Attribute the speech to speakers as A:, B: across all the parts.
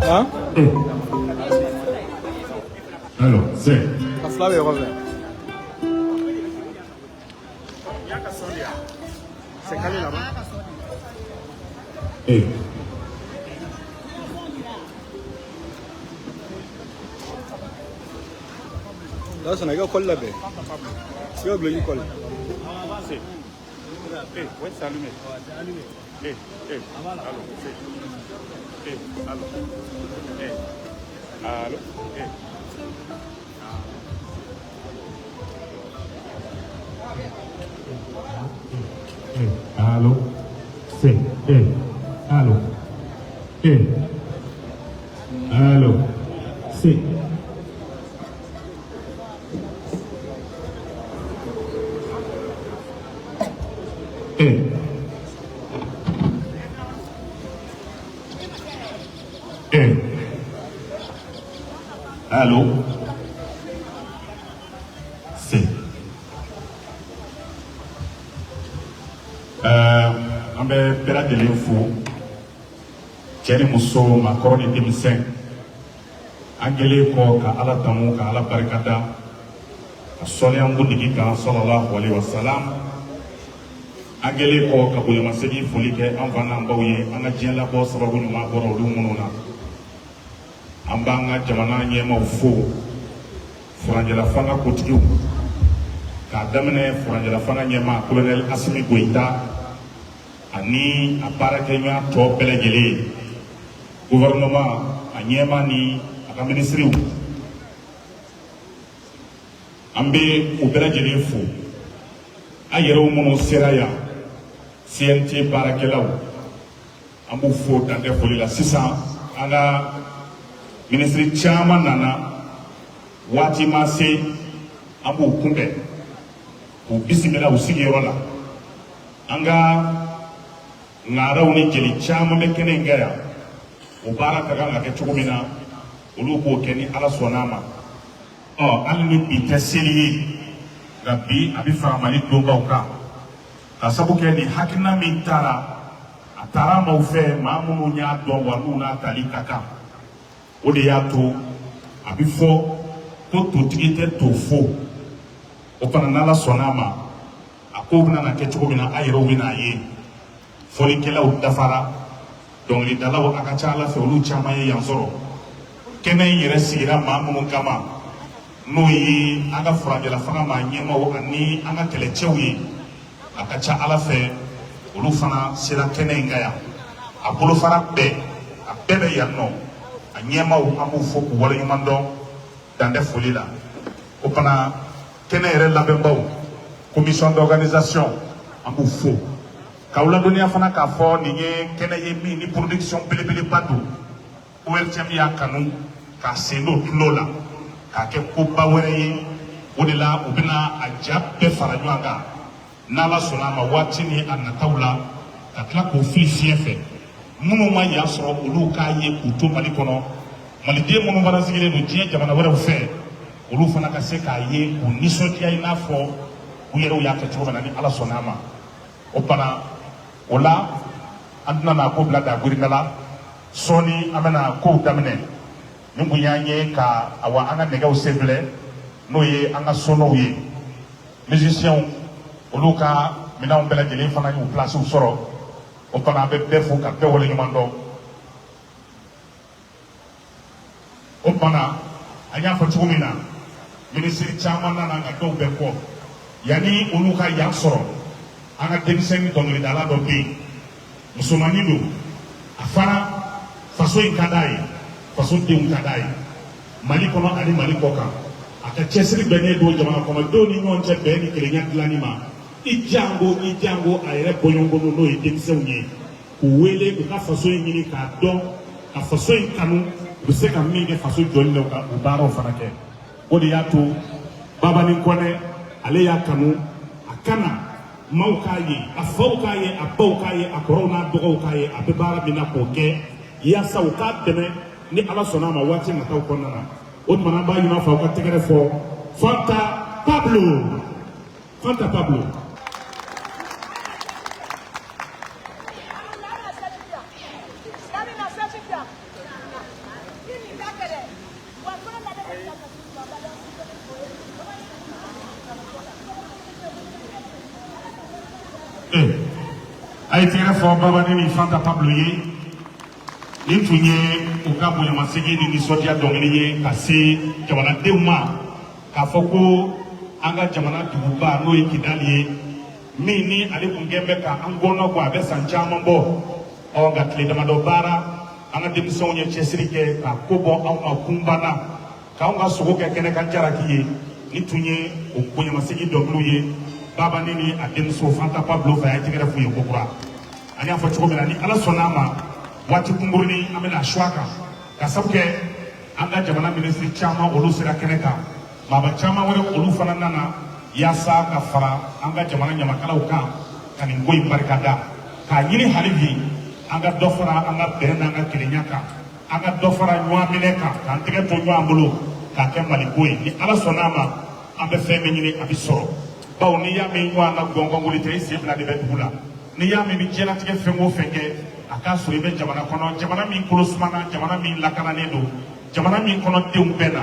A: Hein?
B: Alors, c'est.
A: A fila bɛ ɲɔgɔn fɛ. C'est calé là-bas.
B: Eh.
A: Lassana, i ka kɔli labɛn. I ka guloki kɔli.
C: C'est. Eh, ouais, c'est allumé. Eh, eh, allô, c'est. Eh, allô. Eh, allô, eh.
B: Eh, allô. C. Eh, allô. Eh. Allô. C. Eh. Eh. Allô. C. An bɛ bɛɛ lajɛlen fo, cɛ ni muso, maakɔrɔ ni denmisɛn. An kɛlen kɔ ka Ala tanu, ka Ala barikada, ka sɔli an kuntigi kan, sallallahu alaihi wasalam, an kɛlen kɔ ka bonyamasegin foli kɛ an fa n'an baw ye, an ka diɲɛ labɔ sababu ɲuman bɔra olu minnu na, an b'an ka jamana ɲɛmaaw fo, furancɛla fanga kotigiw, k'a daminɛ furancɛla fanga ɲɛmaa Colonel Asimi Goyita ani a baarakɛɲɔgɔn tɔ bɛɛ lajɛlen, gouvernement a ɲɛmaa ni a ka minisiriw, an bɛ u bɛɛ lajɛlen fo. An yɛrɛw minnu sera yan, CNT baarakɛlaw, an b'u fo dan tɛ foli la. Sisan an ka minisiri caman nana, waati ma se, an b'u kunbɛn k'u bisimila u sigiyɔrɔ la. An ka ŋaaraw ni jeli caman bɛ kɛnɛ in kan yan. O baara ka kan ka kɛ cogo min na, olu b'o kɛ ni Ala sɔnna a ma. Ɔ, hali ni bi tɛ seli ye, nka bi a bɛ fara Mali donbaw kan, ka sabu kɛ nin hakilina min taara, a taara maaw fɛ, maa minnu y'a dɔn wa n'u n'a tali ka kan. O de y'a to a bɛ fɔ ko totigi tɛ to fo. O fana, n'Ala sɔnna a ma, a ko bɛna na kɛ cogo min na, a yɛrɛw bɛna a ye. Fɔlikɛlaw dafara, dɔnkilidalaw a ka ca Ala fɛ, olu caman ye yan sɔrɔ. Kɛnɛ in yɛrɛ sigira maa minnu kama, n'o ye an ka furancɛla fanga maa ɲɛmaaw ani an ka kɛlɛcɛw ye, a ka ca Ala fɛ, olu fana sera kɛnɛ in kan yan. A bolofara bɛɛ, a bɛɛ bɛ yan nɔ. A ɲɛmaaw, an b'u fo k'u waleɲuman dɔn dan tɛ foli la. O fana, kɛnɛ yɛrɛ labɛnbaw, commission d'organisation, an b'u fo k'aw ladɔnniya fana k'a fɔ nin ye kɛnɛ ye min ni production belebeleba don. ORTM y'a kanu k'a sen don tulo la k'a kɛ koba wɛrɛ ye. O de la u bɛna a ja bɛɛ fara ɲɔgɔn kan, n'Ala sɔnna a ma, waati ni a nataw la, ka tila k'o fili fiɲɛ fɛ. Minnu ma yan sɔrɔ, olu k'a ye k'u to Mali kɔnɔ. Maliden minnu fana sigilen don diɲɛ jamana wɛrɛw fɛ, olu fana ka se k'a ye k'u nisɔndiya i n'a fɔ u yɛrɛw y'a kɛ cogo min na, ni Ala sɔnna a ma. O bana o la, an tɛna n'a ko bila dagurinda la. Sɔɔni an bɛna kow daminɛ. Nin kun y'an ye ka awa an ka nɛgɛw sen filɛ, n'o ye an ka sonow ye. Musiciens, olu ka minɛnw bɛɛ lajɛlen fana y'u place sɔrɔ. O fana, an bɛ bɛɛ fo ka bɛɛ waleɲuman dɔn. O tuma, an y'a fɔ cogo min na, minisiri caman nana, nka dɔw bɛ kɔ. Yanni olu ka yan sɔrɔ, an ka denmisɛnnin dɔnkilidala dɔ bɛ yen, musomannin don. A fana faso in ka d'a ye, faso denw ka d'a ye, Mali kɔnɔ ani Mali kɔ kan. A ka cɛsiri bɛnnen don jamana kɔnɔdenw ni ɲɔgɔn cɛ bɛn ni kelenya dilanni ma, i jango i jango a yɛrɛ bɔɲɔgɔnko, n'o ye denmisɛnw ye, k'u wele u ka faso in ɲini k'a dɔn, ka faso in kanu, u bɛ se ka min kɛ faso jɔli la, u ka o baaraw fana kɛ. O de y'a to Babani Kɔnɛ, ale y'a kanu a ka na. Maaw k'a ye, a faw k'a ye, a baw k'a ye, a kɔrɔw n'a dɔgɔw k'a ye, a bɛ baara min na k'o kɛ yaasa u k'a dɛmɛ ni Ala sɔnna a ma waati nataw kɔnɔna na. O tuma na an b'a ɲini aw fɛ, aw ka tɛgɛrɛ fɔ Fanta Pablo, Fanta Pablo. A ye tɛgɛrɛ fɔ Babani ni Fanta Pablo ye. Nin tun ye u ka bonyamasegin ni nisɔndiya dɔnkili ye ka se jamanadenw ma, k'a fɔ ko an ka jamana duguba, n'o ye Kidali ye, min ni ale tun kɛn bɛ ka an gɔnɔ bɔ, a bɛ san caman bɔ. Ɔ nka tile damadɔ baara, an ka denmisɛnw ye cɛsiri kɛ ka ko bɔ anw ma kunba na, k'anw ka sogo kɛ kɛnɛ kan jaraki ye. Ni tun ye o bonyamasegin dɔnkiliw ye Babani ni a denmuso Fanta Pablo fɛ. A ye tɛgɛrɛ f'u ye kokura. An y'a fɔ cogo min na, ni Ala sɔnna a ma, waati kunkurunin an bɛna su a kan, ka sabu kɛ an ka jamana minisiri caman, olu sera kɛnɛ kan, maaba caman wɛrɛ, olu fana nana yaasa ka fara an ka jamana ɲamakalaw kan ka nin ko in barikada, k'a ɲini hali bi an ka dɔ fara an ka bɛn n'an ka kelenya kan, an ka dɔ fara ɲɔgɔn minɛ kan, k'an tɛgɛ to ɲɔgɔn bolo k'a kɛ Maliko ye. Ni Ala sɔnna a ma, an bɛ fɛn min ɲini, a bɛ sɔrɔ, bawo n'i y'a mɛn ɲɔgɔn na gɔngɔn tɛ, i sen fila de bɛ dugu la. N'i y'a mɛn bɛ diɲɛlatigɛ fɛn o fɛn kɛ, a k'a sɔrɔ i bɛ jamana kɔnɔ, jamana min kolo sumana, jamana min lakananen don, jamana min kɔnɔ denw bɛɛ na.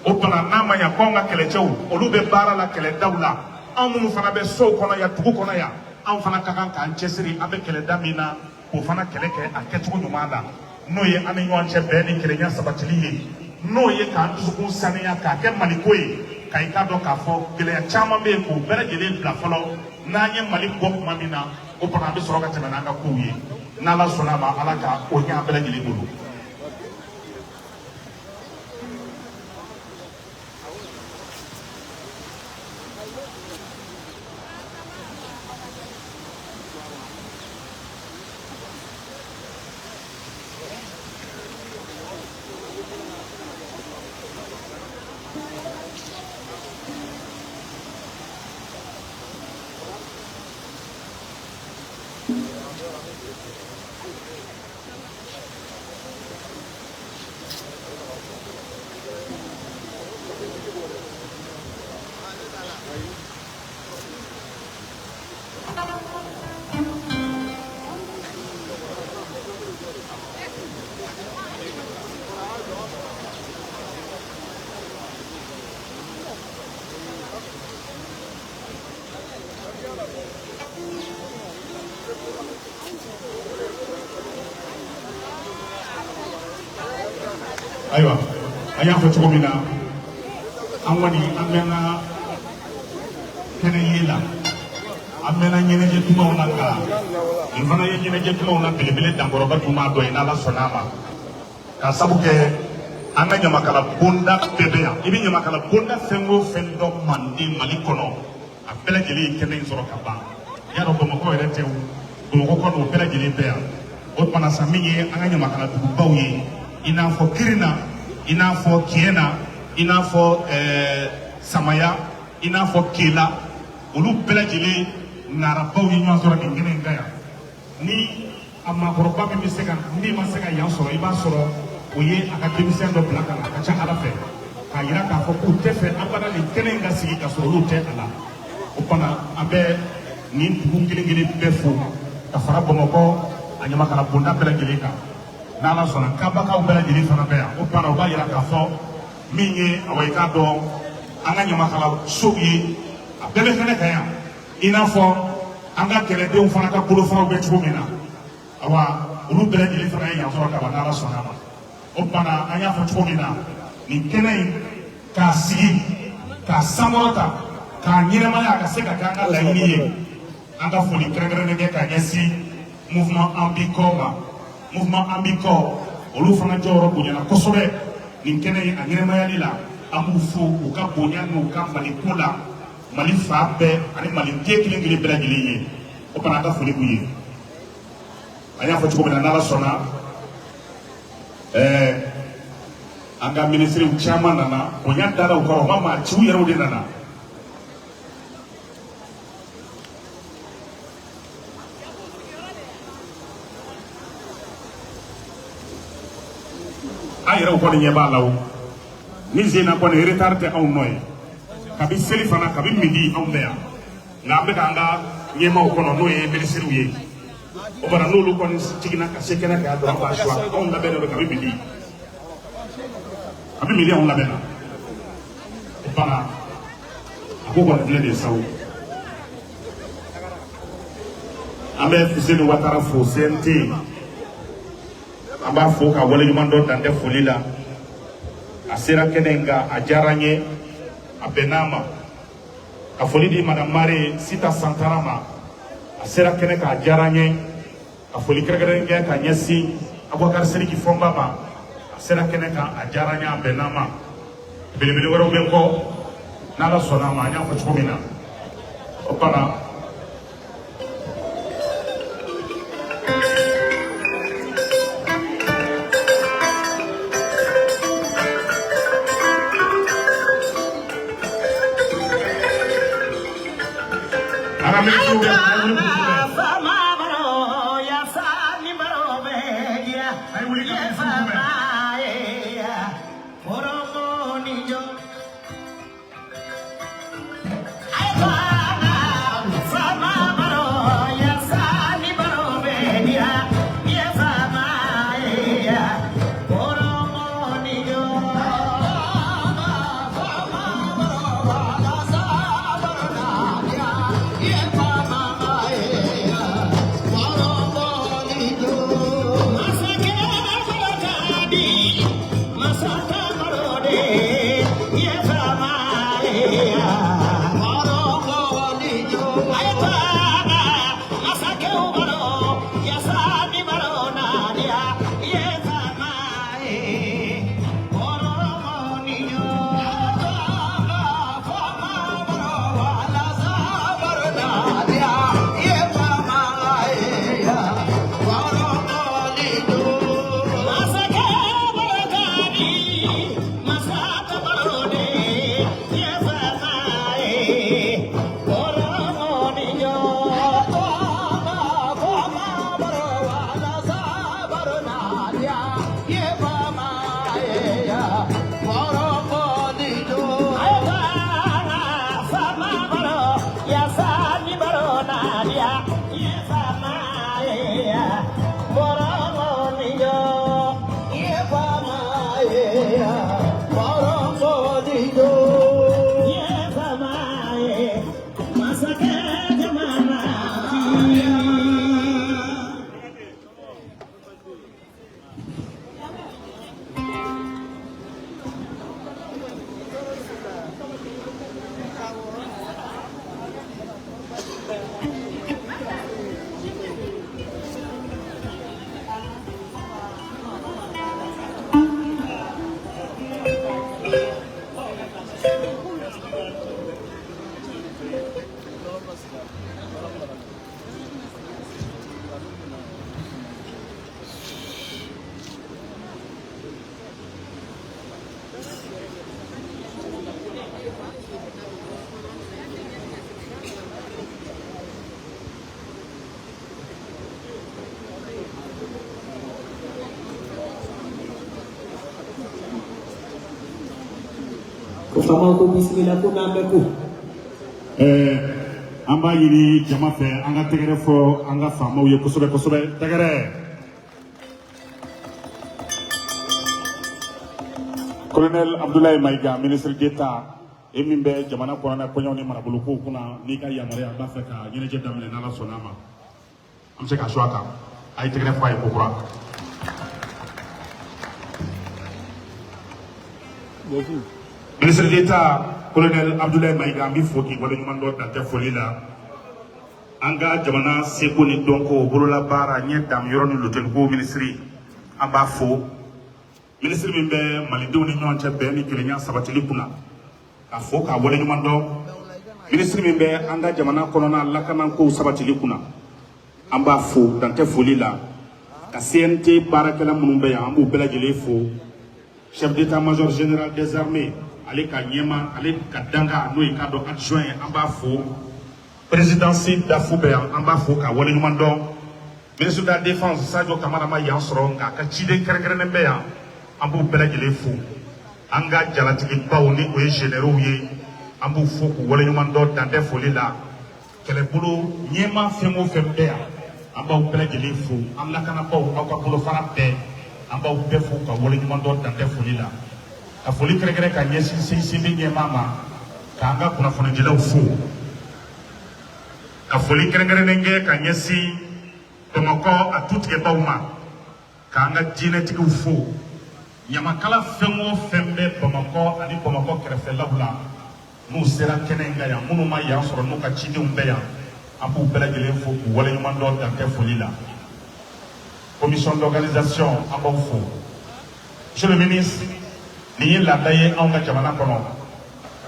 B: O tuma n'a ma ɲɛ ko anw ka kɛlɛcɛw, olu bɛ baara la kɛlɛdaw la, anw minnu fana bɛ sow kɔnɔ yan, dugu kɔnɔ yan, anw fana ka kan k'an cɛsiri an bɛ kɛlɛda min na, k'o fana kɛlɛ kɛ a kɛcogo ɲuman na, n'o ye an ni ɲɔgɔn cɛ bɛn ni kelenya sabatili ye, n'o ye k'an dusukun saniya k'a kɛ Maliko ye, ka i k'a dɔn k'a fɔ gɛlɛya caman bɛ yen, k'o bɛɛ lajɛlen bila fɔlɔ. N'an ye Mali bɔ tuma min na, o tuma an bɛ sɔrɔ ka tɛmɛ n'an ka kow ye. N'Ala sɔnna a ma, Ala ka o ɲɛ an bɛɛ lajɛlen bolo. Ayiwa, an y'a fɔ cogo min na, an kɔni an mɛnna kɛnɛ ye la, an mɛnna ɲɛnajɛ dumanw na, nka nin fana ye ɲɛnajɛ dumanw na belebele dankɔrɔba duman dɔ ye, n'Ala sɔnna a ma, ka sabu kɛ an ka ɲamakala bonda bɛɛ bɛ yan. I bɛ ɲamakala bonda fɛn o fɛn dɔn Manden, Mali kɔnɔ, a bɛɛ lajɛlen ye kɛnɛ in sɔrɔ ka ban. Y'a dɔn, Bamakɔ yɛrɛ tɛ o, Bamakɔ kɔnɔ, o bɛɛ lajɛlen bɛ yan. O tuma na sa, min ye an ka ɲamakala dugubaw ye, i n'a fɔ Kirina, i n'a fɔ Kiyɛna, i n'a fɔ Samaya, i n'a fɔ Kela, olu bɛɛ lajɛlen narabaw ye ɲɔgɔn sɔrɔ nin kɛnɛ in kan yan. Ni a maakɔrɔba min bɛ se ka min ma se ka yan sɔrɔ, i b'a sɔrɔ o ye a ka denmisɛn dɔ bila ka na. A ka ca Ala fɛ k'a yira k'a fɔ k'u tɛ fɛ abada nin kɛnɛ in ka sigi ka sɔrɔ olu tɛ a la. O fana, an bɛ nin dugu kelen kelen bɛɛ fo ka fara Bamakɔ a ɲamakala bonda bɛɛ lajɛlen kan. N'Ala sɔnna, Kabakaw bɛɛ lajɛlen fana bɛ yan. O fana, o b'a yira k'a fɔ min ye, awa, i k'a dɔn an ka ɲamakala sow ye, a bɛɛ bɛ kɛnɛ kan yan, i n'a fɔ an ka kɛlɛdenw fana ka bolofaraw bɛ cogo min na. Awa, olu bɛɛ lajɛlen fana ye yan sɔrɔ ka ban, n'Ala sɔnna a ma. O tuma na, an y'a fɔ cogo min na, nin kɛnɛ in k'a sigi k'a sankɔrɔta k'a ɲɛnɛmaya ka se ka kɛ an ka laɲini ye, an ka foli kɛrɛnkɛrɛnnen kɛ ka ɲɛsin Mouvement An Bi Kɔ ma. Mouvement An Bi Kɔ, olu fana jɔyɔrɔ bonyana kosɛbɛ nin kɛnɛ in a ɲɛnɛmayali la. An b'u fo u ka bonya n'u ka Maliko la, Mali fan bɛɛ ani Maliden kelen kelen bɛɛ lajɛlen ye. O fana, an ka foli b'u ye. An y'a fɔ cogo min na, n'Ala sɔnna, an ka minisiriw caman nana, bonya dara u kɔrɔ, u ma maa ci, u yɛrɛw de nana. A yɛrɛw kɔni ɲɛ b'a la o. Ni zen na kɔni, retard tɛ anw nɔ ye. Kabi seli fana, kabi midi anw bɛ yan. Nka an bɛ k'an ka ɲɛmaaw kɔnɔ, n'o ye minisiriw ye. O bana n'olu kɔni jiginna ka se kɛnɛ kan dɔrɔn, an b'a suwa. Anw labɛnnen don kabi midi. Kabi midi anw labɛnna. O bana a ko kɔni filɛ nin ye sa o. An bɛ Fuseni Watara fo CNT. An b'a fo ka waleɲuman dɔn dan tɛ foli la. A sera kɛnɛ in kan, a diyara n ye, a bɛnn'a ma. Ka foli di Madame Mare Sita Santara ma, a sera kɛnɛ kan, a diyara n ye. Ka foli kɛrɛnkɛrɛnnen kɛ ka ɲɛsin Abubakar Sidiki Fɔnba ma, a sera kɛnɛ kan, a diyara n ye, a bɛnn'a ma. Belebele wɛrɛw bɛ n kɔ, n'Ala sɔnna a ma, an y'a fɔ cogo min na. O bana an ka minisiriw bɛ a ye wuli k'u kunbɛn. A ye wuli ka minisiriw kunbɛn.
D: Ko faamaw ko bisimila, ko n'an bɛ ko.
B: An b'a ɲini jama fɛ, an ka tɛgɛrɛ fɔ an ka faamaw ye kosɛbɛ kosɛbɛ, tɛgɛrɛ. Colonel Abdoulaye Maïga, ministre d'État, e min bɛ jamana kɔnɔna kɔɲɔw ni marabolokow kunna, n'i ka yamaruya, an b'a fɛ ka ɲɛnajɛ daminɛ n'Ala sɔnna a ma. An bɛ se ka su a kan. A ye tɛgɛrɛ fɔ a ye kokura. Ministre d'État, colonel Abdoulaye Maïga, an b'i fo k'i waleɲuman dɔn dan tɛ foli la. An ka jamana seko ni dɔnko, bololabaara, ɲɛ dami yɔrɔ ni loteliko minisiri, an b'a fo. Minisiri min bɛ malidenw ni ɲɔgɔn cɛ bɛn ni kelenya sabatili kunna, ka fo k'a waleɲuman dɔn. Minisiri min bɛ an ka jamana kɔnɔna lakanako sabatili kunna, an b'a fo dan tɛ foli la. Ka CNT baarakɛla minnu bɛ yan, an b'u bɛɛ lajɛlen fo. Chef d'état-major général des armées, ale ka ɲɛma, ale ka danga, n'o ye k'a dɔn adjoint ye, an b'a fo. Présidence dafu bɛ yan, an b'a fo k'a waleɲuman dɔn. Ministre de la Défense Sadio Kamara ma yan sɔrɔ, nka a ka ciden kɛrɛnkɛrɛnnen bɛ yan. An b'u bɛɛ lajɛlen fo. An ka jalatigibaw, ni o ye généraux ye, an b'u fo k'u waleɲuman dɔn dantɛ foli la. Kɛlɛbolo ɲɛmaa fɛn o fɛn bɛ yan, an b'aw bɛɛ lajɛlen fo. An lakanabaw, aw ka bolofara bɛɛ, an b'aw bɛɛ fo ka waleɲuman dɔn dantɛ foli la. Ka foli kɛrɛnkɛrɛn ka ɲɛsin CICB ɲɛmaa ma, k'an ka kunnafonidilaw fo. Ka foli kɛrɛnkɛrɛnnen kɛ ka ɲɛsin Bamakɔ a tutigɛbaw ma, k'an ka diinɛtigiw fo. Ɲamakala fɛn o fɛn bɛ Bamakɔ ani Bamakɔ kɛrɛfɛlaw la, n'u sera kɛnɛ in kan yan, minnu ma yan sɔrɔ n'u ka cidenw bɛ yan, an b'u bɛɛ lajɛlen fo k'u waleɲuman dɔn dantɛ foli la. Commission d'organisation, an b'aw fo. Monsieur le ministre, nin ye laada ye anw ka jamana kɔnɔ.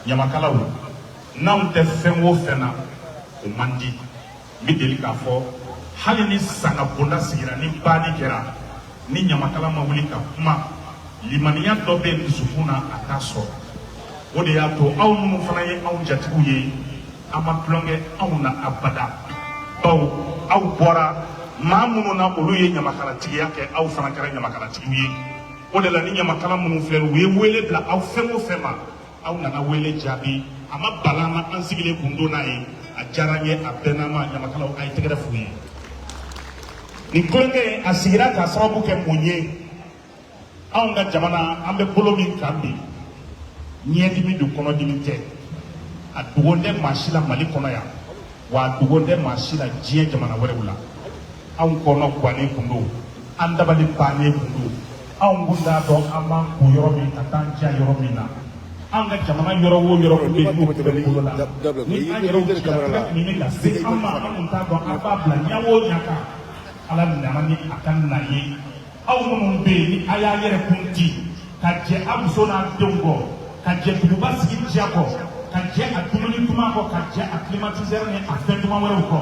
B: Ɲamakalaw, n'anw tɛ fɛn o fɛn na, o man di. N bɛ deli k'a fɔ, hali ni sanga bonda sigira, ni baani kɛra, ni ɲamakala ma wuli ka kuma, limaniya dɔ bɛ dusukun na, a t'a sɔrɔ. O de y'a to aw minnu fana ye anw jatigiw ye, an ma tulon kɛ anw na abada, bawo aw bɔra maa minnu na, olu ye ɲamakalatigiya kɛ, aw fana kɛra ɲamakalatigiw ye. O de la, ni ɲamakala minnu filɛ, u ye wele bila aw fɛn o fɛn ma, aw nana wele jaabi. A ma bala an na, an sigilen kun don n'a ye, a diyara an ye, a bɛnna an ma. Ɲamakalaw, a ye tɛgɛrɛ f'u ye. Nin tulonkɛ, a sigira k'a sababu kɛ mun ye? Anw ka jamana, an bɛ bolo min kan bi, ɲɛdimi don, kɔnɔdimi tɛ. A dogon tɛ maa si la Mali kɔnɔ yan, wa a dogon tɛ maa si la diɲɛ jamana wɛrɛw la. Anw kɔnɔ gannen kun don, an dabali bannen kun don. Anw kun t'a dɔn an b'an ko yɔrɔ min ka taa diya yɔrɔ min na. An ka jamana yɔrɔ o yɔrɔ kun bɛ yen, n'o tun bɛ bolo la, ni an yɛrɛw cira, tɛgɛ tun bɛ ka se an ma, an kun t'a dɔn an b'a bila ɲɛ o ɲɛ kan. Ala nana ni a ka na ye. Aw minnu bɛ yen, ni a y'a yɛrɛ kun di ka jɛ a muso n'a denw kɔ, ka jɛ duguba sigi diya kɔ, ka jɛ a dumuni duman kɔ, ka jɛ a climatiseur ni a fɛn duman wɛrɛw kɔ,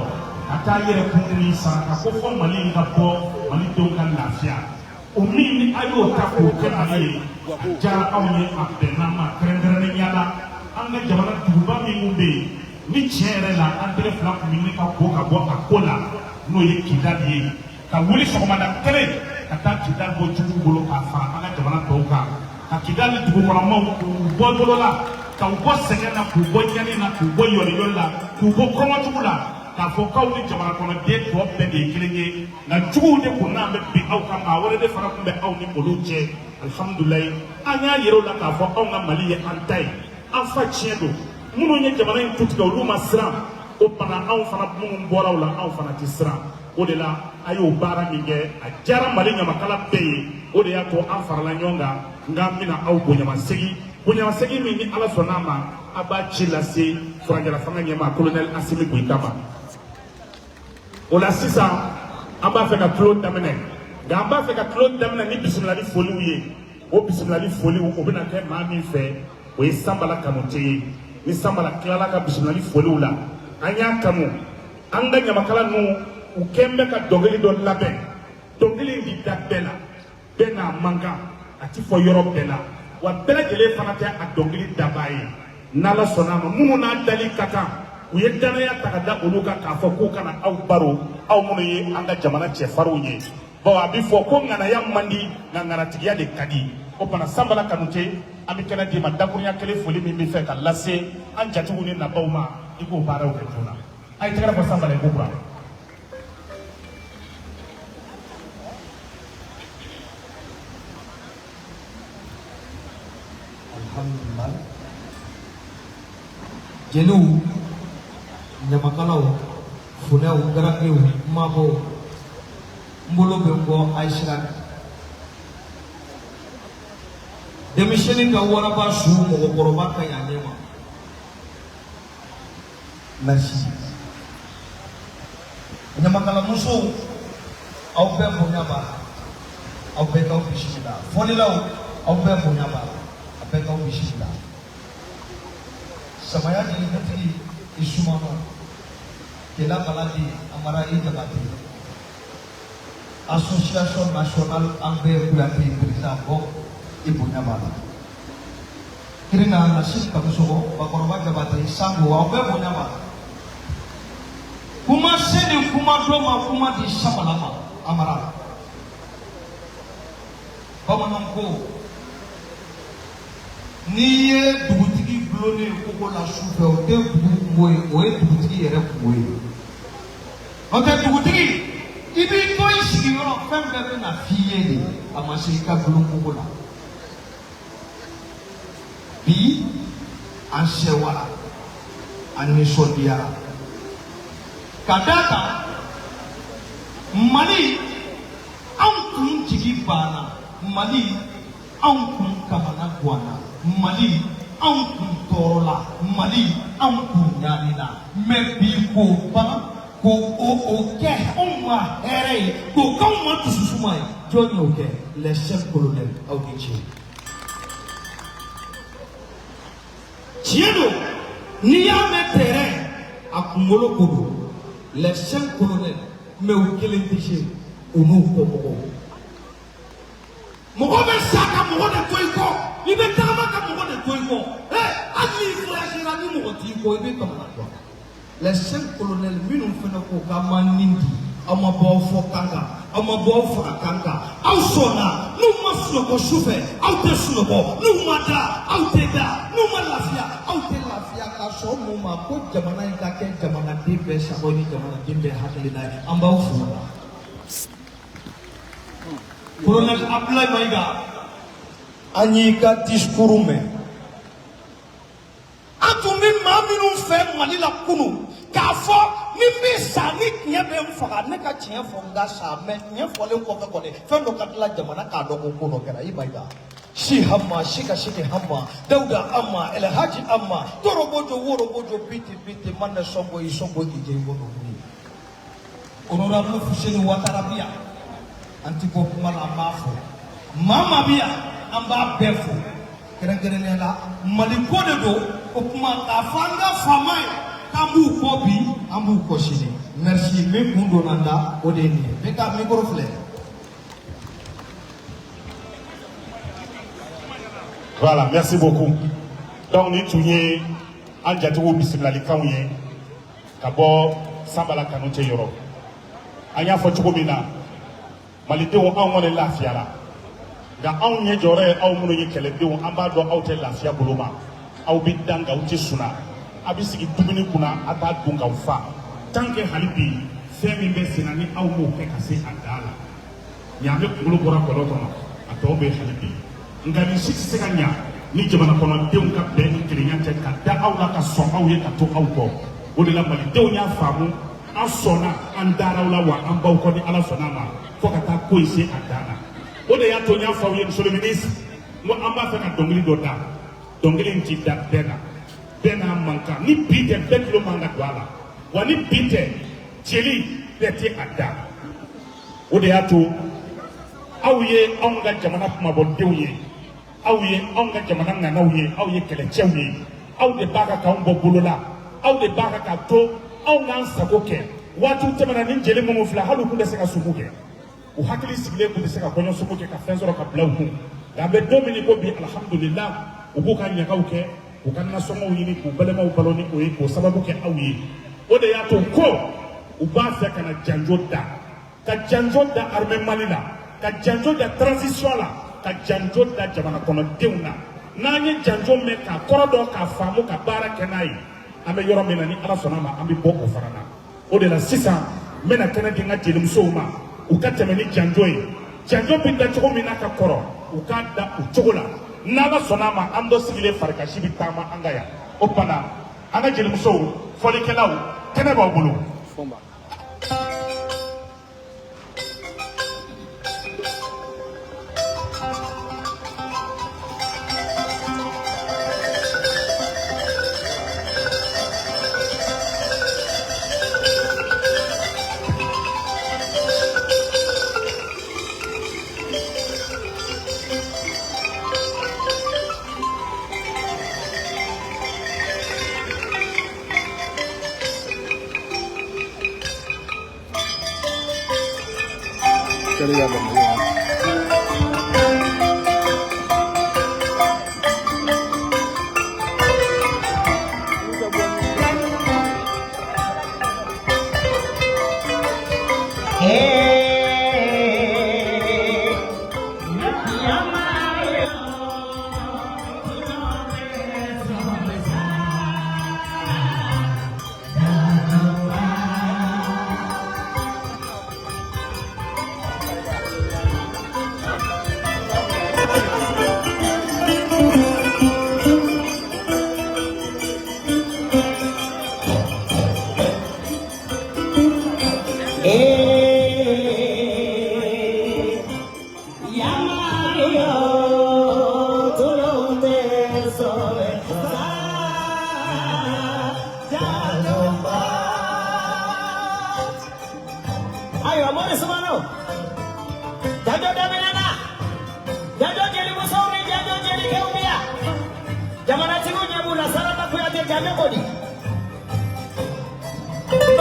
B: ka taa yɛrɛ kun ni saraka ko fɔ Mali in ka bɔ, Malidenw ka lafiya, o min ni a y'o ta k'o kɛ Mali ye, a diyara anw ye, a bɛnna an ma. Kɛrɛnkɛrɛnnenya la, an ka jamana duguba minnu bɛ yen, ni tiɲɛ yɛrɛ la an tɛgɛ fila tun bɛ ɲini ka ko ka bɔ a ko la, n'o ye Kidali ye, ka wuli sɔgɔmada kelen ka taa Kidali bɔ juguw bolo k'a fara an ka jamana tɔw kan, ka Kidali dugukɔnɔmaw k'u bɔ bolo la, ka u bɔ sɛgɛn na, k'u bɔ ɲani na, k'u bɔ yɔliyɔli la, k'u bɔ kɔngɔjugu la, k'a fɔ k'aw ni jamana kɔnɔden tɔ bɛɛ de ye kelen ye. Nka juguw de kun n'an bɛ bin aw kan, maa wɛrɛ de fana tun bɛ aw ni olu cɛ. Alihamudulilayi, an y'a yira u la k'a fɔ anw ka Mali ye an ta ye, an fa tiɲɛ don. Minnu ye jamana in tu tigɛ, olu ma siran o bana. Anw fana minnu bɔra o la, anw fana tɛ siran. O de la, a y'o baara min kɛ, a diyara Mali ɲamakala bɛɛ ye. O de y'a to an farala ɲɔgɔn kan nka an bɛna aw bonyamasegin, bonyamasegin min ni Ala sɔnna a ma, a b'a ci lase furancɛla fanga ɲɛmaa colonel Asimi Goyita ma. O la sisan, an b'a fɛ ka tulon daminɛ, nka an b'a fɛ ka tulon daminɛ ni bisimilali foliw ye. O bisimilali foliw, o bɛna kɛ maa min fɛ, o ye Sanbala Kanute ye. Ni Sanbala tilala ka bisimilali foliw la, an y'a kanu, an ka ɲamakala ninnu, u kɛn bɛ ka dɔnkili dɔ labɛn. Dɔnkili in bi da bɛɛ la, bɛɛ n'a man kan, a ti fɔ yɔrɔ bɛɛ la, wa bɛɛ lajɛlen fana tɛ a dɔnkili dabaa ye. N'Ala sɔnna a ma, minnu n'a dali ka kan, u ye danaya ta ka da olu kan k'a fɔ k'u kana aw baro, aw minnu ye an ka jamana cɛfarinw ye, bawo a bɛ fɔ ko ŋanaya man di, nka ŋanatigiya de ka di. O fana, Sanbala Kanute, an bɛ kɛnɛ d'i ma. Dakurunya kelen foli min bɛ fɛ ka lase an jatigiw ni nabaw ma, i k'o baaraw kɛ joona. A ye tɛgɛrɛ fɔ Sanbala ye ko kura.
E: Alhamdulillah, jeliw, ɲamakalaw, funɛw, garankew, mabɔw, n bolo bɛ n kɔ. A ye sira kan. Denmisɛnnin ka waraba su, mɔgɔkɔrɔba ka ɲi a ɲɛ ma. Merci. Ɲamakalamusow, aw bɛɛ bonya b'a la, aw bɛɛ k'aw bisimila. Fɔlilaw, aw bɛɛ bonya b'a la, a bɛɛ k'aw bisimila. Samaya jelikɛtigi i sumano Kela Baladi Amara i Jabate, association nationale an bɛɛ Kuyate président bɔ, i bonya b'a la. Kirina Nasib Kamisɔgɔ, Bakɔrɔba Jabate Sango, aw bɛɛ bonya b'a la. Kuma se ni kuma dɔ ma, kuma di Samala ma Amara. Bamananw ko N'i ye dugutigi gulonnen ye kogo la su fɛ, o tɛ dugu kungo ye, o ye dugutigi yɛrɛ kungo ye. N'o tɛ, dugutigi, i b'i to i sigiyɔrɔ, fɛn bɛɛ bɛ na f'i ye de, a ma se i ka gulon kogo la. Bi an sɛwara, an nisɔndiyara ka d'a kan Mali, anw kun jigi banna. Mali, anw kun kamana ganna. Mali, anw kun tɔɔrɔla. Mali, anw kun ɲanina. Mais bi, k'o ban, k'o o kɛ anw ma hɛrɛ ye, k'o k'anw ma dususuma ye, jɔn y'o kɛ? Les chefs colonels, aw ni ce. Tiɲɛ don, n'i y'a mɛn tɛrɛn a kunkolo ko don, les cinq colonels. Mais u kelen tɛ se, u n'u kɔmɔgɔw. Mɔgɔ bɛ sa ka mɔgɔ de to i kɔ, i bɛ tagama ka mɔgɔ de to i kɔ. Hali n'i voyagera, ni mɔgɔ t'i kɔ, i bɛ kamana gan. Les cinq colonels minnu fana ko k'an ma nin di, aw ma bɔ aw fɔ kan kan, aw ma bɔ aw faga kan kan, aw sɔnna. N'u ma sunɔgɔ su fɛ, aw tɛ sunɔgɔ. N'u ma da, aw tɛ da. N'u ma lafiya, aw tɛ lafiya. Ka sɔn mun ma ko jamana in ka kɛ jamanaden bɛɛ sago ni jamanaden bɛɛ hakilina ye, an b'aw fo o la. Colonel Abdoulaye Maïga, an y'i ka discours mɛn. An tun bɛ maa minnu fɛ Mali la kunun k'a fɔ ni n bɛ sa, ni tiɲɛ bɛ n faga, ne ka tiɲɛ fɔ, n ka sa. Mais tiɲɛ fɔlen kɔfɛ kɔni, fɛn dɔ ka tila jamana k'a dɔn ko ko dɔ kɛra. I Mayiga si hama si ka siki hama Dawuda ama Elhaji ama Torobojo Worobojo biti biti manɛ sɔngo i sɔngo i jɛ i ko dɔnkili. Honorable Fuseni Watara bi yan, an ti bɔ kuma la, an b'a fɔ. Maa maa bi yan, an b'a bɛɛ fo. Kɛrɛnkɛrɛnnenya la, Mali ko de don. O kuma k'a fɔ an ka faama ye k'an b'u kɔ bi, an b'u kɔ sini. Merci. Min kun donna n da, o de ye nin ye. Bɛɛ ka micro filɛ.
B: Voilà, merci beaucoup. Donc nin tun ye an jatigiw bisimilalikanw ye ka bɔ Sanbala Kanute yɔrɔ. An y'a fɔ cogo min na, malidenw, anw kɔni lafiyara, nka anw ɲɛ jɔyɔrɔ ye aw minnu ye kɛlɛdenw, an b'a dɔn aw tɛ lafiya bolo ma. Aw bɛ dan nka aw tɛ sunna, a bɛ sigi dumuni kunna, a t'a dun k'aw fa. Tant que hali bi fɛn min bɛ sen na, ni aw m'o kɛ ka se a dan la, ɲaamɛ kunkolo bɔra kɔlɔn kɔnɔ, a tɔw bɛ hali bi. Nka nin si tɛ se ka ɲa ni jamana kɔnɔdenw ka bɛn ni kelenya tɛ, ka da aw la, ka sɔn aw ye, ka to aw kɔ. O de la malidenw y'a faamu, an sɔnna, an dara aw la, wa an b'aw kɔ ni Ala sɔnna a ma, fo ka taa ko in se a dan na. O de y'a to n y'a fɔ aw ye, monsieur le ministre, n ko an b'a fɛ ka dɔnkili dɔ da. Dɔnkili in ti da bɛɛ la, bɛɛ n'a man kan. Ni bi tɛ, bɛɛ tulo man ka don a la, wa ni bi tɛ, jeli bɛɛ tɛ a da. O de y'a to aw ye anw ka jamana kumabɔdenw ye, aw ye anw ka jamana ŋanaw ye, aw ye kɛlɛcɛw ye. Aw de b'a kan k'anw bɔ bolo la, aw de b'a kan k'a to anw k'an sago kɛ. Waatiw tɛmɛna, ni jeli minnu filɛ, hali u tun tɛ se ka sumu kɛ, u hakili sigilen tun tɛ se ka kɔɲɔ sumu kɛ ka fɛn sɔrɔ ka bila u kun. Nka an bɛ don min ko bi, alhamdulillah, u b'u ka ɲagaw kɛ, k'u ka nasɔngɔw ɲini, k'u balimaw balo ni o ye, k'o sababu kɛ aw ye. O de y'a to ko u b'a fɛ ka na janjo da, ka janjo da armée Mali la, ka janjo da transition la, ka janjo da jamana kɔnɔdenw na. N'an ye janjo mɛn k'a kɔrɔ dɔn, k'a faamu, ka baara kɛ n'a ye, an bɛ yɔrɔ min na, ni Ala sɔnna ma, an bɛ bɔ o fana na. O de la sisan n bɛna kɛnɛ di n ka jelimusow ma, u ka tɛmɛ ni janjo ye. Janjo bɛ da cogo min na ka kɔrɔ, u k'a da o cogo la. N'Ala sɔnna a ma, an dɔ sigilen farikasi bɛ taama an ka yan. O tuma na, an ka jelimusow, fɔlikɛlaw, kɛnɛ b'aw bolo.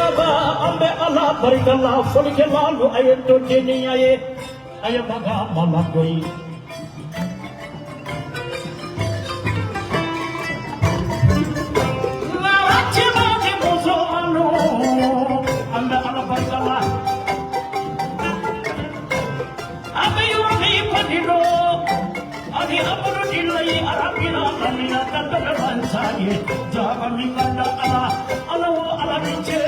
D: Baba an bɛ Ala barika la fɔlikɛlalu a ye to deniya ye a ye maga mala dɔ ye. Nka cɛba ni musomalu an bɛ Ala barika la. An bɛ yɔrɔ min kɔni don ani alhamdulilayi arabila amina ka dɔ mansa ye jaba min ka da Ala Ala o Ala ni ce.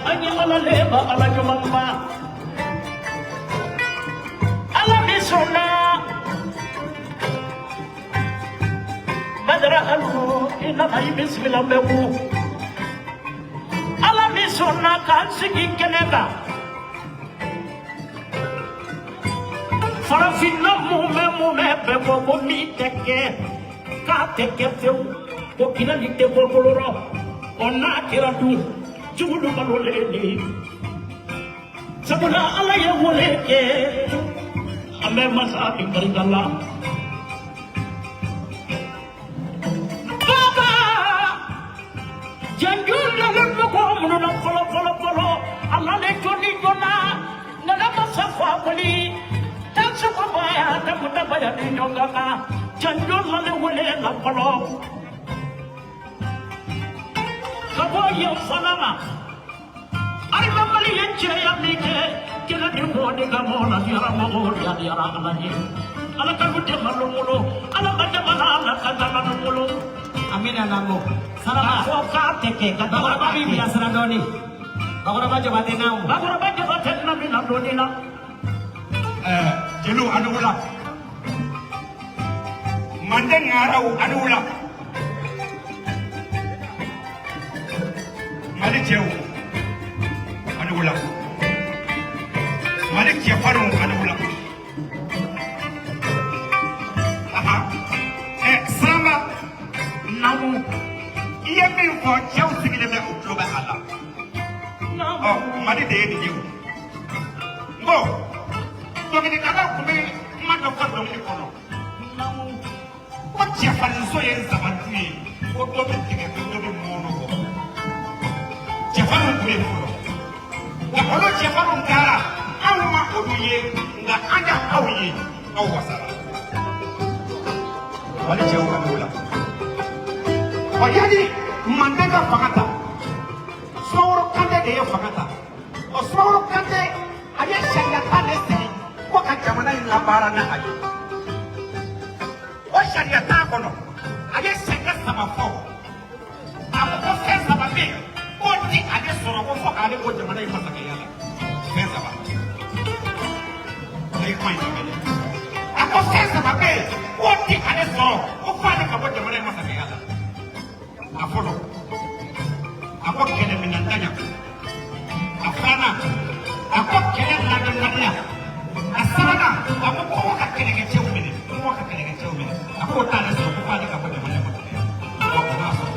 D: An ye Ala leba Ala ɲuman ba Ala min sɔnna Badara alu i nana i bisimila n bɛ ku Ala min sɔnna k'an sigi kɛnɛ kan farafinna mun bɛ bɛɛ fɔ ko min tɛ kɛ k'a tɛ kɛ fewu ko kinali tɛ bɔ bolo rɔ ɔ n'a kɛra dun jugu balolen de sabula Ala ye wele kɛ an bɛ masa min barika la. Baba janjo lalen mɔgɔ minnu na fɔlɔ fɔlɔ fɔlɔ a nalen jɔnni joona nana masa fakoli tasumabaya tamutabaya ni ɲɔgɔn kan janjo lalen wele la fɔlɔ ka bɔ yen fana ma alimamali ye cɛya min kɛ kɛlɛ ni mɔni ka mɔ la diyara mɔgɔw la diyara Ala ye Ala ka nu tɛ malo bolo Ala ma jamana Ala ka jamana bolo.
F: Amina nango.
D: K'a
F: Saraba.
D: fɔ k'a tɛ kɛ ka
F: Bakɔrɔba b'i bilasira dɔɔni. Bakɔrɔba Jabate naamu.
D: Bakɔrɔba Jabate na min na dɔɔni na.
B: Jeliw a ni wula, manden ŋaraw a ni wula, Mali cɛw a ni wula, Mali cɛfarinw a ni wula. Aha, Sirama.
D: Naamu.
B: I ye min fɔ, cɛw sigilen bɛ, u tulo bɛ a la.
D: Naamu.
B: Ɔ, Mali de ye nin ye. O n ko dɔnkilidalaw tun bɛ kuma dɔ fɔ dɔnkili kɔnɔ
D: Naamu.
B: ko cɛfarinso ye nsabantu ye, ko dɔ bɛ tigɛ, ko dɔ bɛ mɔnɔ bɔ. Cɛfarinw tun bɛ yen fɔlɔ, nka olu cɛfarinw taara, anw ma olu ye, nka an ka aw ye, aw wasara. Mali cɛw ka n'o la. Ɔ, yanni manden ka fanga ta, Sumaworo Kante de ye fanga ta. Ɔ, Sumaworo Kante, a ye sariya ta de sigi ko ka jamana in labaara n'a a ye. O sariya t'a kɔnɔ, a ye sariya saba fɔ. A ko ko fɛn saba bɛ yen k'o ti ale sɔrɔ ko fo k'ale bɔ jamana in masakɛya la. Fɛn saba, a ye kuma in lamɛn dɛ. A ko fɛn saba bɛ yen k'o ti ale sɔrɔ ko fo ale ka bɔ jamana in masakɛya la. A fɔlɔ, a ko kɛlɛminɛntanya. A filanan, a ko kɛlɛ labɛnbaliya. A sabanan, a ko kɔngɔ ka kɛlɛkɛcɛw minɛ, kɔngɔ ka kɛlɛkɛcɛw minɛ. A k'o t'ale sɔrɔ ko f'ale ka bɔ jamana in masakɛya la. Ɔ, o b'a sɔrɔ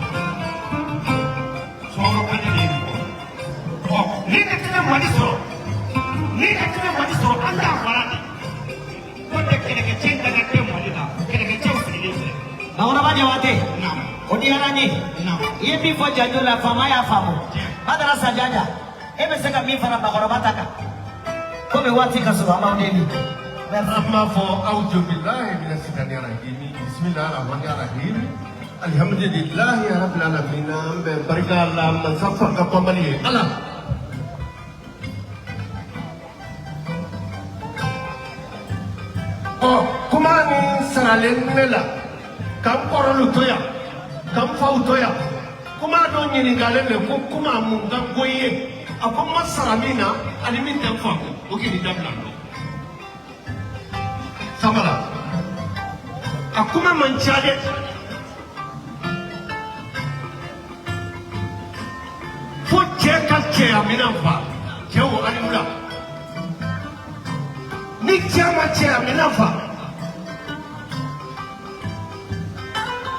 B: Sumaworo Kante de ye nin fɔ. Ɔ, ni de tun bɛ Mali sɔrɔ, ni de tun bɛ Mali sɔrɔ, an t'a fara de ko tɛ kɛlɛkɛcɛ daga tɛ Mali la, kɛlɛkɛcɛw sigilen filɛ.
F: Bakɔrɔba Jabate.
B: Naamu.
F: O diyara n ye.
B: Naamu.
F: I ye min fɔ janjo la, faama y'a faamu. Badara Sajaja, e bɛ se ka min fara bakɔrɔba ta kan. Komi waati ka surun, an b'aw deli. Merci.
G: An b'a fɔ awuzu bilahi mina sitani rajimi bisimilahi rahmani rahim alhamdulilahi rabbil alamin. An bɛ barika la mansa fanga kɔnbali ye Ala. Ɔ, kuma ni saralen ne la ka n kɔrɔlu to yan, ka n faw to yan. Kuma dɔ ɲininkalen de ko kuma mun ka go i ye? A ko n ma sara min na ani min tɛ n faamu, o k'i dabila dɔn sabala. A kuma man ca dɛ. Fo cɛ ka cɛya minɛn fa, cɛw ani wula. Ni cɛ ma cɛya minɛn fa,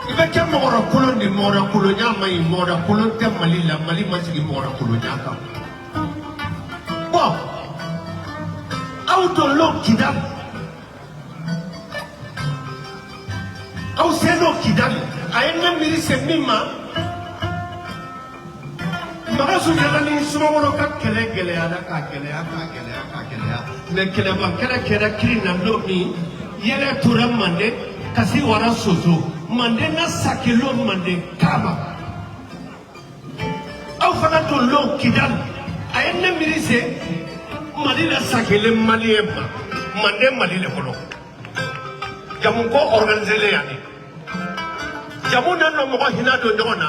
G: i bɛ kɛ mɔgɔrɔ kolon de. Mɔgɔrɔ kolonya man ɲi, mɔgɔrɔ kolon tɛ Mali la. Mali ma sigi mɔgɔrɔ kolonya kan. Bɔn, aw don lon Kidali, aw Aw sen don Kidali a ye ne miiri se min ma Makan Sunjata ni Sumaworo ka kɛlɛ gɛlɛyara k'a gɛlɛya k'a gɛlɛya k'a gɛlɛya mɛ kɛlɛma kɛlɛ kɛra kiri na don min yɛlɛ tora Manden kasi wara Soso Manden na sakelo Manden kama aw fana don lon Kidali a ye ne miiri se Mali la sakele maliyɛn ma Manden Mali le kɔnɔ jamu ko organisé le yan de jamu ne nɔ mɔgɔ hinɛ don ɲɔgɔn na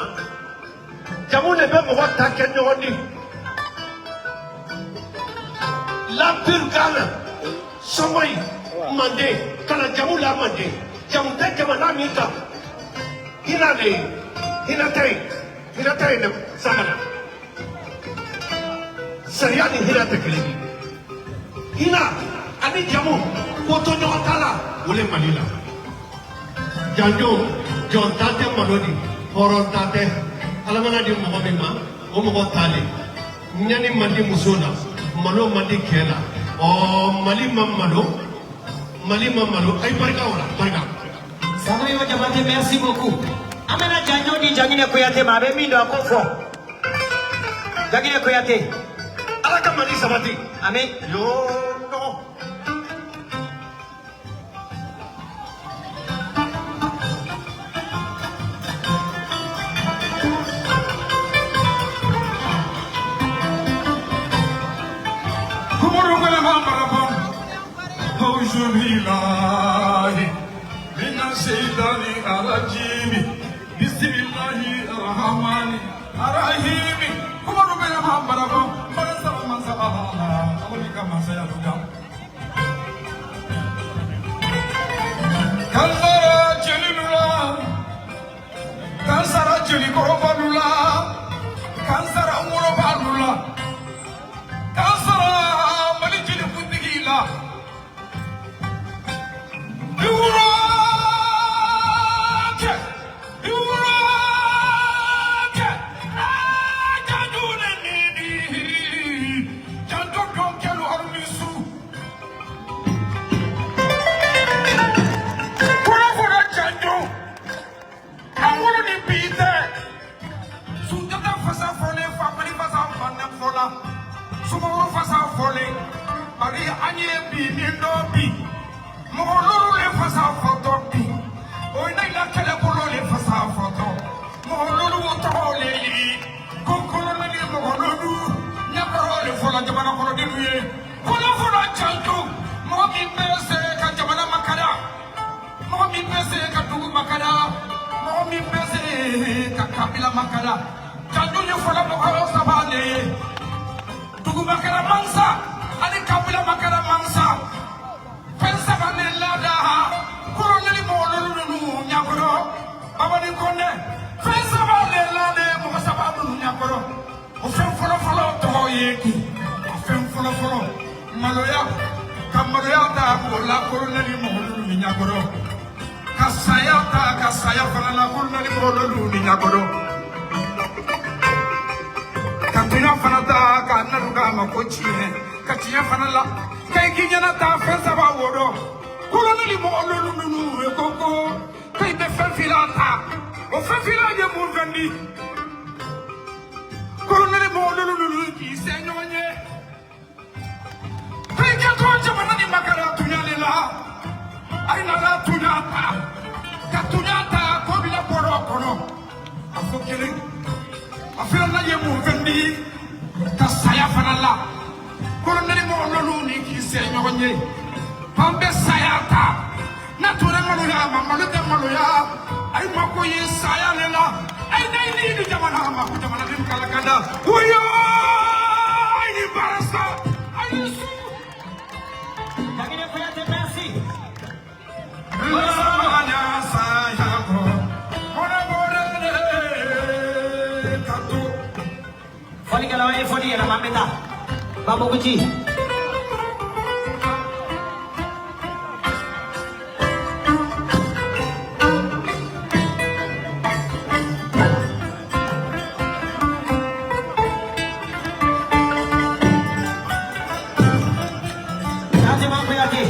G: jamu de bɛ mɔgɔ ta kɛ ɲɔgɔn di l'empire Ghana Sɔngɔyi Manden ka na jamu la Manden jamu tɛ jamana min kan hinɛ de ye hinɛ tɛ yen hinɛ tɛ yen dɛ Sagana sariya ni hinɛ tɛ kelen ye hinɛ ani jamu ko to ɲɔgɔn ta la o le Mali la janjo jɔn ta tɛ malo di hɔrɔn ta tɛ ala mana di mɔgɔ min ma o mɔgɔ ta le ɲani man di muso la malo man di cɛ la ɔ Mali ma malo Mali ma malo a ye barika o la barika.
F: Sanoyɔ Jabate merci beaucoup. An bɛna janjo di Janginɛ Kuyate ma a bɛ min dɔn a k'o fɔ. Janginɛ Kuyate.
G: Ala ka Mali sabati.
F: Ami.
G: Yoo nɔgɔ.
B: Auzubillahi mina shaytani rajim. Bismillahi rahmani rahim. Kumaru bɛ ma barabɔ, masa masa ala, ala ka masaya duga. Kansara jelilu la, kansara jelikɔrɔbalu la, kansara wolobalu la, kansara Mali jelikuntigi la. Sumaworo fasa fɔlen bari an ye bi min dɔn bi mɔgɔ lolu le fasa fɔtɔ bi o ye ne la kɛlɛbolo le fasa fɔtɔ mɔgɔ lolu tɔgɔ le li ko kolonɛli mɔgɔ lolu ɲɛkɔrɔ le fɔlɔ jamana kɔnɔdenw ye fɔlɔ fɔlɔ janto mɔgɔ min bɛ se ka jamana makara mɔgɔ min bɛ se ka dugu makara mɔgɔ min bɛ se ka kabila makara janto ye fɔlɔ mɔgɔ saba le ye. Dugu makara mansa ani kabila makara mansa fɛn saba ne lada kolonɛli mɔgɔ lolu ninnu ɲakɔrɔ Babani Kɔnɛ fɛn saba ne lada mɔgɔ saba ninnu ɲakɔrɔ o fɛn fɔlɔfɔlɔ tɔgɔ ye di o fɛn fɔlɔfɔlɔ maloya ka maloya ta k'o la kolonɛli mɔgɔ lolu ni ɲakɔrɔ ka saya ta ka saya fana la kolonɛli mɔgɔ lolu ni ɲakɔrɔ. Ka tunya fana ta ka nalu k'a ma ko tiɲɛ ka tiɲɛ fana la ka i k'i ɲɛna ta fɛn saba wo dɔ kolonɛli mɔgɔ lolu ninnu ye ko ko k'i bɛ fɛn fila ta o fɛn fila ye mun fɛn di kolonɛli mɔgɔ lolu ninnu k'i se ɲɔgɔn ye k'i kɛ to jamana ni makara tunya de la a ye nana tunya ta ka tunya ta k'o bila bɔrɔ kɔnɔ a fɔ kelen. A filanan ye mun fɛn di ka saya fana la kolonɛli mɔgɔ lolu ni k'i se ɲɔgɔn ye an bɛ saya ta n'a tora maloya ma malo tɛ maloya a ye mako ye saya le la a ye n'a ye ni di jamana ma ko jamanaden kala ka da woyo a ye nin baara sa a ye su.
F: Janginɛ Kuyate merci.
B: Lamanya saya kɔ mɔnɛ bɔra ne ka to.
F: Fɔlikɛlaw ye fɔli yɛlɛma an bɛ taa Bamuguji. Fatima Kuyate.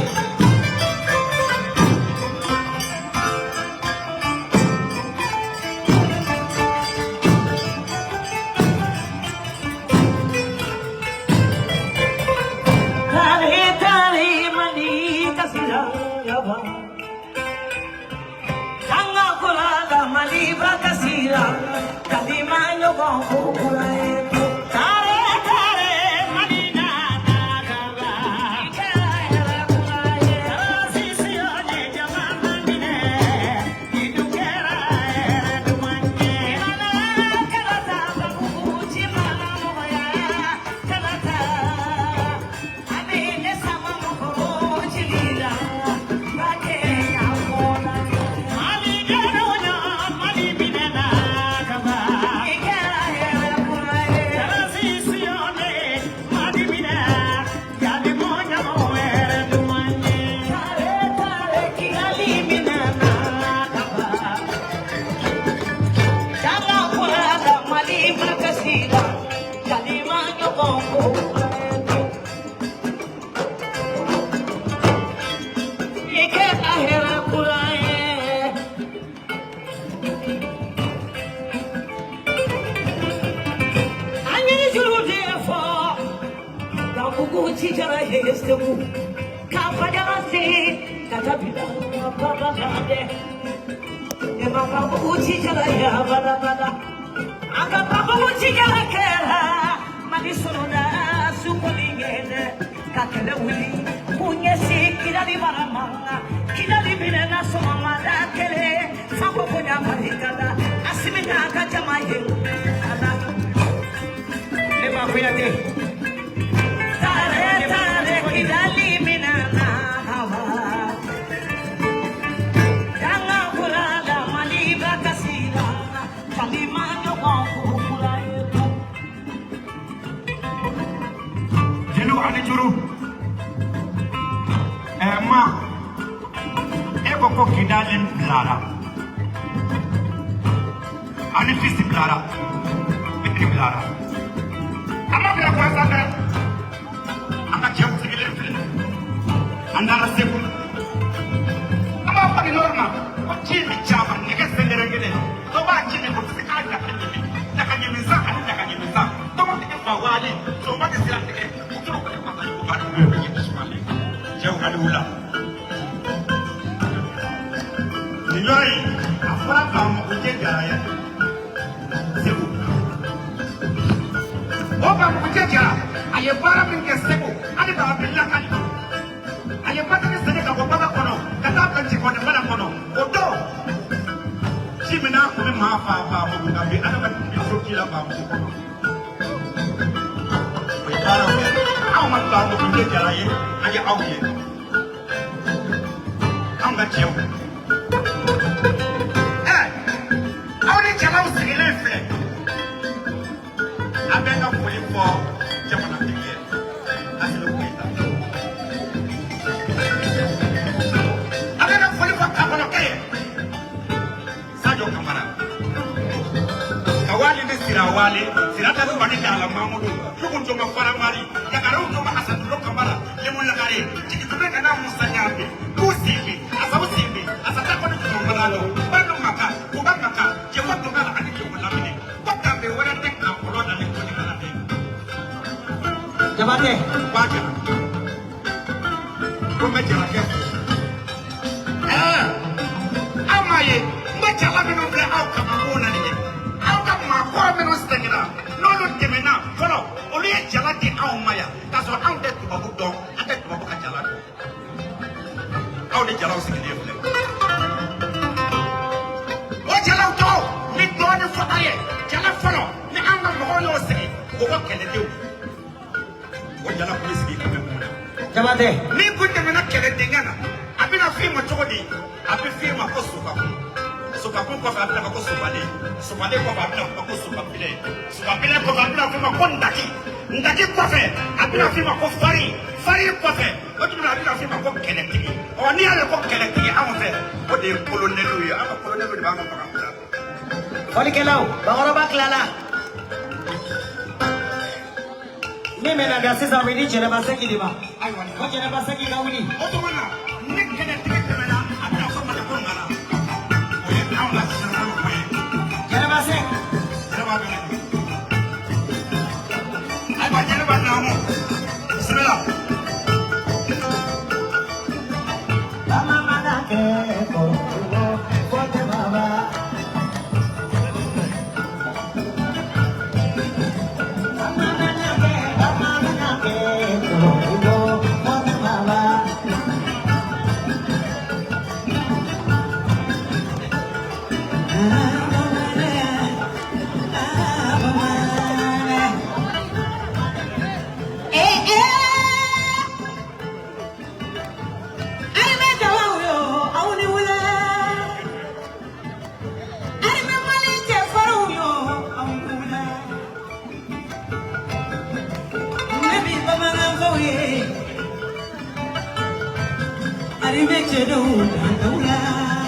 D: Babugu ci jara ye Segu ka fajara se ka tabila baba kade e babugu ci jara ya bada bada aka babugu ci jara kɛra Mali sɔrɔla sukoli ɲɛnɛ ka kɛlɛ wuli k'u ɲɛsin Kidali mara ma Kidali minɛna sɔgɔmada kelen fako bonya barika la Asimi n'a ka jama ye ala
F: Ne ma Kuyate.
D: Tare tare Kidali minɛna hawa Danga kurala Mali ba kasira Mali ma ɲɔgɔn ko kura ye tun.
B: Jeliw ani juru ma e ko ko Kidali bilara ani fisi bilara bitiri bilara a ma bila gansan dɛ an ka cɛw sigilen filɛ an taara Segu an b'a fɔ nin yɔrɔ ma ko ji min caman nɛgɛ sɛngɛrɛ kelen dɔ b'a ji min o tɛ se k'a ɲaga ɲimi ɲaga ɲimi san ani ɲaga ɲimi san tɔgɔ tigɛ fa waali soba tɛ sira tigɛ u t'o kɛ fasa ye ko ba bɛ ɲɛ sumalen cɛw ka wula nin yɔrɔ in a fɔra k'a mako jɛ jara ye Segu o Bamukujɛ Jara a ye baara min kɛ Segu hali k'a bɛ lakali a ye bataki sɛnɛ ka bɔ baga kɔnɔ ka taa bila Jikɔrɔni bana kɔnɔ o don ci min n'a kun bɛ maa fa Bamugu nka bi adamaden bɛ so ji la Bamugu kɔnɔ o ye baaraw kɛ anw ma Bamukujɛ Jara ye an ye aw ye anw ka cɛw ɛ aw ni cɛlaw sigilen filɛ an bɛ ka foli fɔ jamanatigi ye Asimi Goyita an bɛ ka foli fɔ kakɔlɔkɛ ye Sadio Kamara ka wali ni sira wali sira ta bani dala Mamudu lugun joma faramari yakaraw joma Asadulo Kamara lemu lagare jigitume kana Musa Nyambe ku simbi asabu simbi asata koni joma banu maka kuba maka jema tongala ani jema lamini ko kambe wala te kakolo na ni koni kana te
F: Jabate.
B: Baja ko mɛ jalakɛ aw m'a ye n bɛ jala minnu filɛ aw kamakun na nin ye aw ka maakɔrɔ minnu sɛgɛnna n'olu tɛmɛna fɔlɔ olu ye jala di anw ma yan k'a sɔrɔ anw tɛ tubabu dɔn an tɛ tubabu ka jala dɔn aw ni jalaw sigilen filɛ o jalaw tɔgɔ ni dɔɔnin fɔ a ye jala fɔlɔ ni an ka mɔgɔw y'o sigi o ko kɛlɛdenw o jala kun bɛ sigi ka bɛn mun na.
F: Jabate.
B: Ni kun tɛmɛna kɛlɛdenkɛ na a bɛna f'i ma cogo di a bɛ f'i ma ko sokakun sokakun kɔfɛ a bɛna fɔ ko sobaden sobaden kɔfɛ a bɛna fɔ ko sokabile sokabile kɔfɛ a bɛna f'i ma ko ndaki ndaki kɔfɛ a bɛna f'i ma ko fari fari kɔfɛ o tuma a bɛna f'i ma ko kɛlɛtigi ɔ n'i y'a mɛn ko kɛlɛtigi anw fɛ o de ye kolonɛliw ye an ka kolonɛliw de b'an ka bagan bila.
F: Fɔlikɛlaw, bakɔrɔba tilala. Min bɛ na da sisan o bɛ di Jɛnɛba Sɛki de ma.
B: Ayiwa
F: Ko Jɛnɛba Sɛki ka wuli.
B: O tuma na ni kɛlɛtigi tɛmɛna a bɛna fɔ ma de ko ŋana o ye anw ka sinanw ko ye.
F: Jɛnɛba Sɛki.
B: Jɛnɛba bɛ ne ayiwa Jɛnɛba naamu bisimila.
F: Bamanan kɛ ko ko tɛ baba. Bamanan kɛ ko ko tɛ baba. Ari me chedo la.